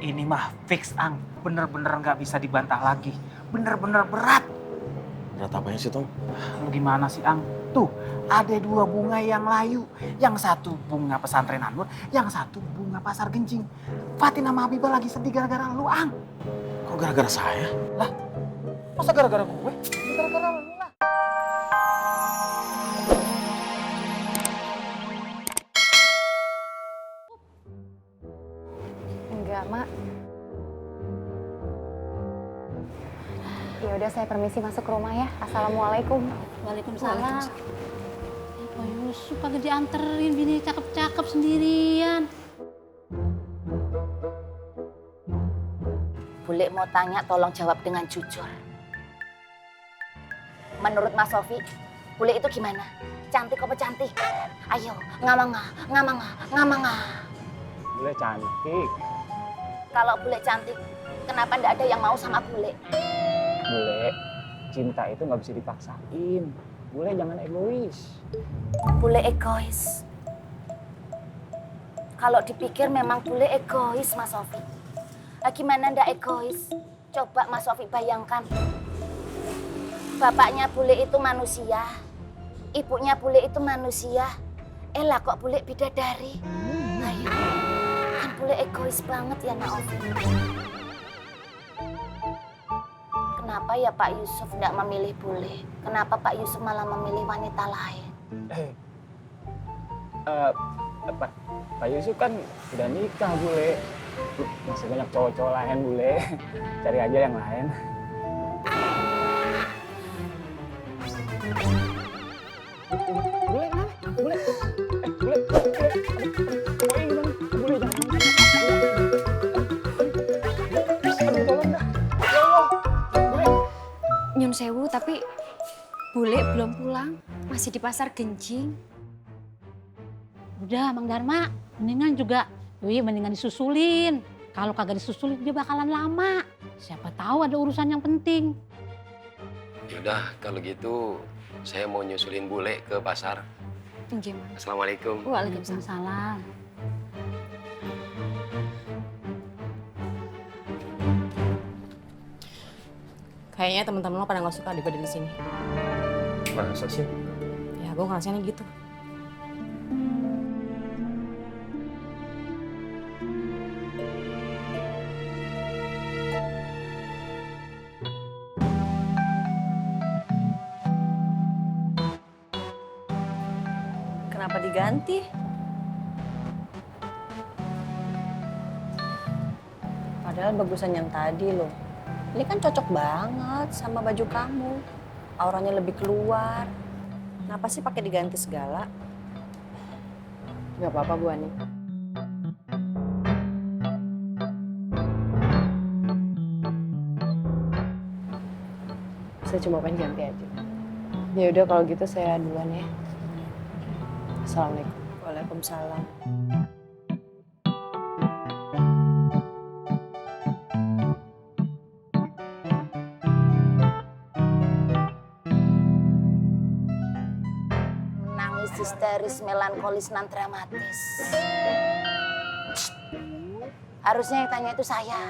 Ini mah fix, Ang. Bener-bener nggak bisa dibantah lagi. Bener-bener berat. Berat apanya sih, Tong? Lu gimana sih, Ang? Tuh, ada 2 bunga yang layu. Yang satu bunga pesantren Anur, yang satu bunga pasar Genjing. Fatin sama Habibah lagi sedih gara-gara lu, Ang. Kok gara-gara saya? Lah, masa gara-gara gue? Gara-gara lu lah. Enggak, Mak. Ya udah saya permisi masuk ke rumah ya. Assalamualaikum. Waalaikumsalam. Pak Yusuf kagak dianterin bini cakep-cakep sendirian. Bule mau tanya, tolong jawab dengan jujur. Menurut Mas Sofi, bule itu gimana? Cantik apa cantik? Ayo, ngamanga. Bule cantik. Kalau bule cantik, kenapa ndak ada yang mau sama bule? Bule, cinta itu nggak bisa dipaksain. Bule jangan egois. Bule egois. Kalau dipikir memang bule egois, Mas Sofi. Lah gimana ndak egois? Coba Mas Sofi bayangkan. Bapaknya bule itu manusia, ibunya bule itu manusia. Lah kok bule bidadari? Ayo, kan bule egois banget ya, Naomi. Kenapa ya Pak Yusuf ndak memilih bule? Kenapa Pak Yusuf malah memilih wanita lain? Pak Yusuf kan udah nikah, Bule. Masih banyak cowok-cowok lain, Bule. Cari aja yang lain. Bule, kenapa? Bule. Bule. Pokoknya gimana? Bule, jangan. Aduh, tolong dah. Ya Allah. Bule. Nyun sewu, tapi bule belum pulang. Masih di pasar Genjing. Udah, Mang Dharma, mendingan juga, mendingan disusulin. Kalau kagak disusulin dia bakalan lama. Siapa tahu ada urusan yang penting. Yaudah, kalau gitu saya mau nyusulin bule ke pasar. Gimana? Assalamualaikum. Waalaikumsalam. Kayaknya teman-teman lo pada nggak suka daripada di sini. Masa sih? Ya, gue ngerasanya gitu. Kenapa diganti? Padahal bagusan yang tadi loh. Ini kan cocok banget sama baju kamu. Auranya lebih keluar. Kenapa sih pakai diganti segala? Gak apa-apa, Bu Ani. Saya cuma pengen ganti aja. Ya udah kalau gitu saya duluan ya. Assalamualaikum. Waalaikumsalam. Nangis histeris, melankolis, nan dramatis. Harusnya yang tanya itu saya.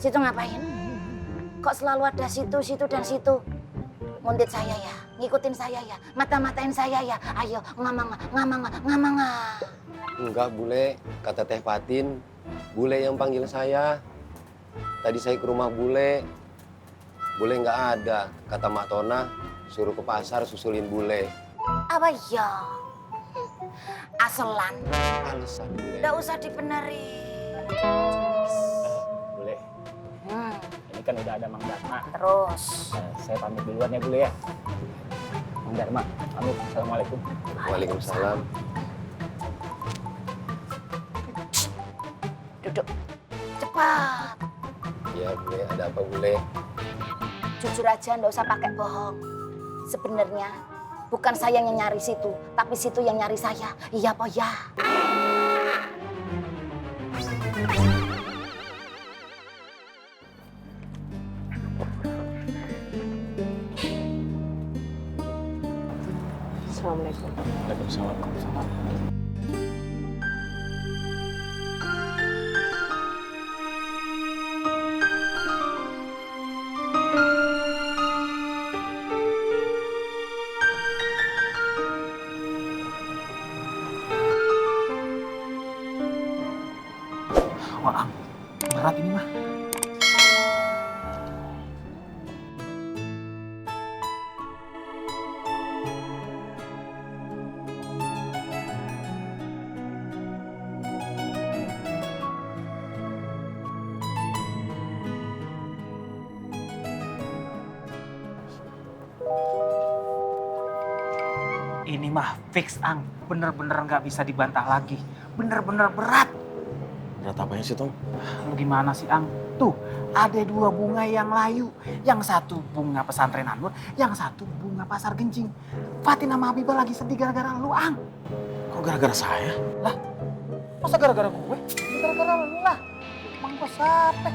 Situ ngapain? Kok selalu ada situ, situ, dan situ? Nguntit saya ya, ngikutin saya ya, mata-matain saya ya. Ayo, ngamanga. Enggak, Bule. Kata Teh Fatin, Bule yang panggil saya. Tadi saya ke rumah Bule. Bule nggak ada. Kata Mak Tona, suruh ke pasar susulin Bule. Apa ya? Aselan. Alasan Bule. Nggak usah dibenerin. Bule, ini kan udah ada Mang Dharma. Terus. Saya pamit duluan ya, Bule ya. Mang Dharma, pamit. Assalamualaikum. Waalaikumsalam. Duduk. Cepat. Ya, Bule. Ada apa, Bule? Jujur aja, nggak usah pakai bohong. Sebenarnya bukan saya yang nyari situ, tapi situ yang nyari saya. Iya apa ya? Assalamualaikum. Waalaikumsalam. Ini mah fix, Ang. Bener-bener nggak bisa dibantah lagi. Bener-bener berat. Berat apanya sih, Tong? Lu gimana sih, Ang? Tuh, ada 2 bunga yang layu. Yang satu bunga pesantren Anur, yang satu bunga pasar genjing. Fatin sama Habibah lagi sedih gara-gara lu, Ang. Kok gara-gara saya? Masa gara-gara gue? Gara-gara lu lah. Emang gue siapa?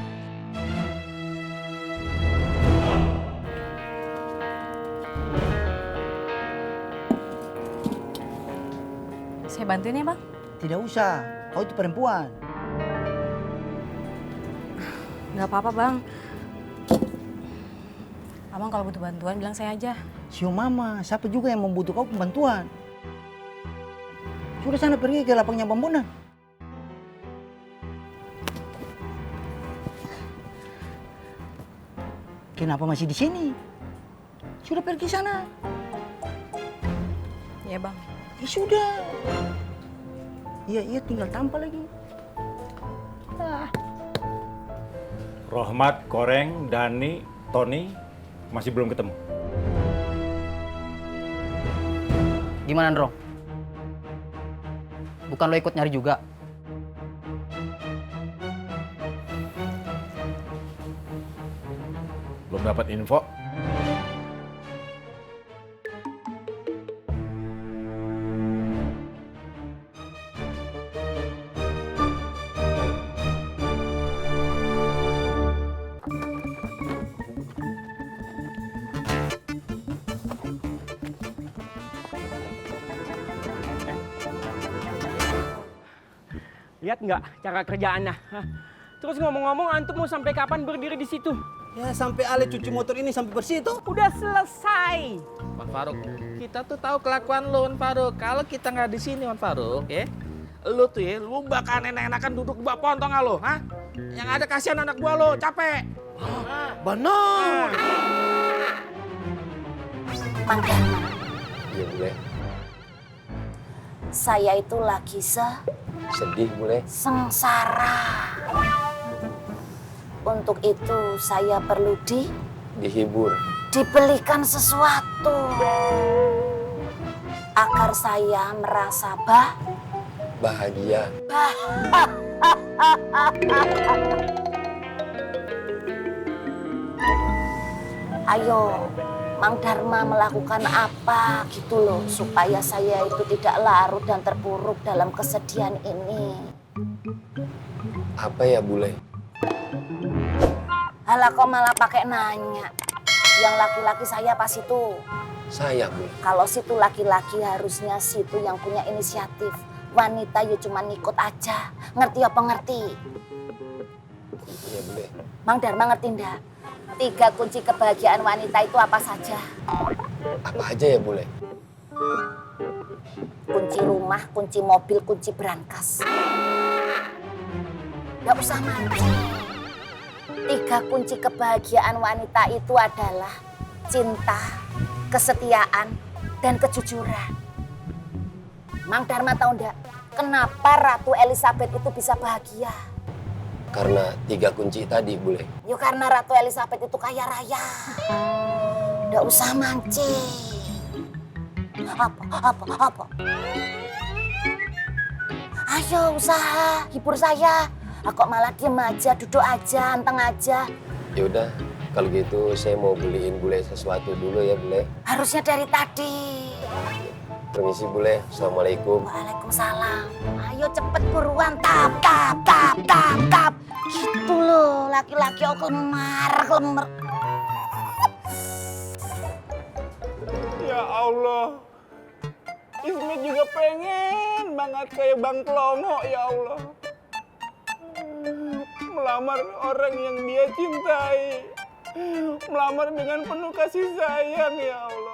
Saya bantuin ya, Bang? Tidak usah, kau itu perempuan. Nggak apa-apa, Bang. Abang kalau butuh bantuan bilang saya aja. Sio mama, siapa juga yang membutuhkan kau bantuan? Sudah sana pergi ke lapangnya bangunan. Kenapa masih di sini? Sudah pergi sana. Iya, Bang. Ya sudah. Iya tinggal tampal lagi. Rohmat, Koreng, Dani, Tony masih belum ketemu. Gimana, Ndro? Bukan lo ikut nyari juga? Belum dapat info. Lihat nggak cara kerjaannya? Hah? Terus ngomong-ngomong, antum mau sampai kapan berdiri di situ? Ya sampai Ale cuci motor ini sampai bersih tuh. Udah selesai. Wan Faruk, kita tuh tahu kelakuan lu, Wan Faruk. Kalau kita nggak di sini, Wan Faruk, ya, lu tuh ya, lu bakal enak-enakan duduk bak pontong lo, hah? Yang ada kasihan anak gua lo, capek. Benar. Mang Dharma, Iya bule, saya itu lagi sedih bule. sengsara. Untuk itu saya perlu Dihibur. dibelikan sesuatu agar saya merasa Bahagia. Ayo, Mang Dharma melakukan apa gitu loh supaya saya itu tidak larut dan terpuruk dalam kesedihan ini. Apa ya bule? Halah kok malah pakai nanya. Yang laki-laki saya pas itu. Saya bule. Kalau situ laki-laki harusnya situ yang punya inisiatif. Wanita ya cuma ngikut aja. Ngerti apa ngerti? Iya bule. Mang Dharma ngerti ndak? 3 kunci kebahagiaan wanita itu apa saja? Apa aja ya bule? Kunci rumah, kunci mobil, kunci berangkas. Gak usah mancing. 3 kunci kebahagiaan wanita itu adalah cinta, kesetiaan, dan kejujuran. Mang Dharma tahu ndak? Kenapa Ratu Elizabeth itu bisa bahagia? Karena 3 kunci tadi bule. Ya karena Ratu Elizabeth itu kaya raya. Nggak usah mancing. Apa? Ayo usaha, hibur saya. Kok malah diem aja, duduk aja, anteng aja. Ya udah, kalau gitu saya mau beliin bule sesuatu dulu ya bule. Harusnya dari tadi. Permisi bule. Assalamualaikum. Waalaikumsalam. Ayo cepet buruan, tap. Gitu loh, laki-laki kelemar. Ya Allah. Ismet juga pengen banget kayak Bang Klongo, ya Allah. Melamar orang yang dia cintai. Melamar dengan penuh kasih sayang, ya Allah.